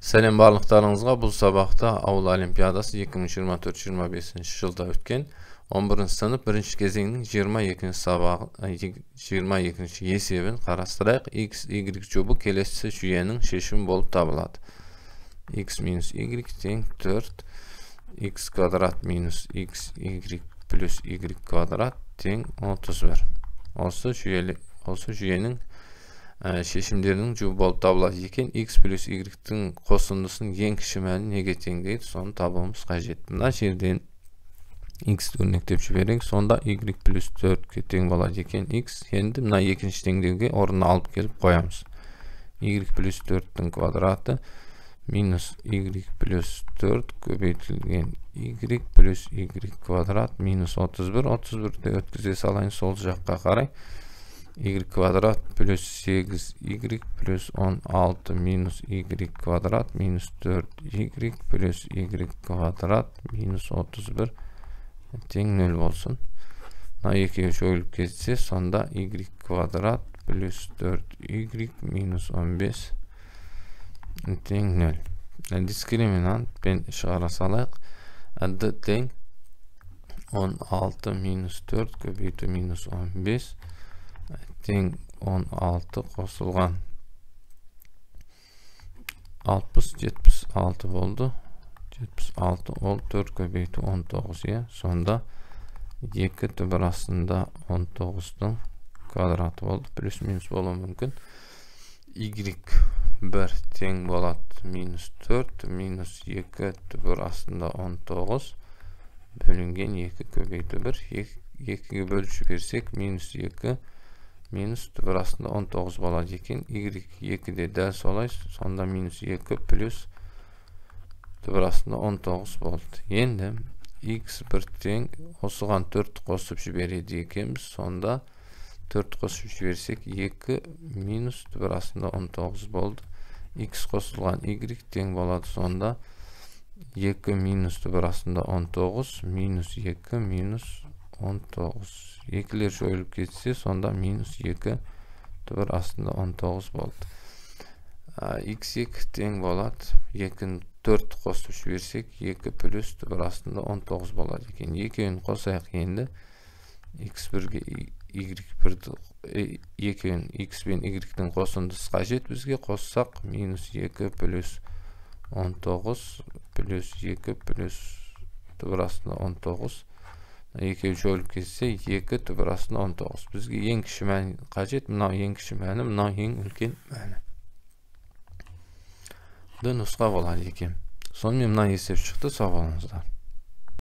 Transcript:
Сәлем барлықтарыңызға. Бұл сабақта ауыл олимпиадасы 2024-25 жылда өткен 11 сынып бірінші кезеңнің 22 сабағы 22 есебін қарастырайық. X, Y жұбы келесі жүйенің шешімі болып табылады. X минус Y тең 4, X квадрат минус X, Y плюс Y квадрат тең 31. Осы жүйенің шешімдерінің жұбы болып табылады екен. X плюс Y-тің қосындысының ең кіші мәні неге тең дейді, соны табуымыз қажет. Мына жерден X өрнектеп жіберейік, сонда Y плюс 4-ке тең болады екен X. Енді мына екінші теңдеуге орнына алып келіп қоямыз. Y плюс 4-тің квадраты минус Y плюс 4 көбейтілген Y плюс Y квадрат минус 31. 31-ді өткізе салайын сол жаққа қарай. Y квадрат плюс 8y плюс 16 минус y квадрат минус 4y плюс y квадрат минус 31 тең 0 болсын. Мына екеуі жойылып кетсе, сонда y квадрат плюс 4y минус 15 тең 0. Дискриминантпен шығара салайық. D тең 16 минус 4 көбейту минус 15 тең 16 қосылған 60, 76 болды. 76 ол 4 көбейту 19, иә. Сонда 2 түбір астында 19-дың квадраты болды. Плюс минус болуы мүмкін. Y 1 тең болады минус 4 минус 2 түбір астында 19 бөлінген 2 көбейту 1. 2-ге бөліп жіберсек минус 2 минус түбір астында 19 болады екен. Y 2-де дәл солай, сонда минус 2 плюс түбір астында 19 болды. Енді x 1 тең осыған 4 қосып жібереді екенбіз. Сонда 4 қосып жіберсек 2 минус түбір астында 19 болды. X қосылған y тең болады, сонда 2 минус түбір астында 19 минус 2 минус 19. Екілер жойылып кетсе, сонда минус 2 түбір астында 19 болды. X2 тең болады. 2-ні 4 қосып жіберсек, 2 плюс түбір астында 19 болады екен. Екеуін қосайық енді. X1-ге Y1-ді, екеуін X пен Y-тің қосындысы қажет бізге. Қоссақ минус 2 плюс 19 плюс 2 плюс түбір астында 19. Екеуі жойылып кетсе, 2 түбір астында 19. Бізге ең кіші мәні қажет. Мынау ең кіші мәні, мынау ең үлкен мәні. Д нұсқа болады екен. Сонымен мына есеп шықты. Сау болыңыздар.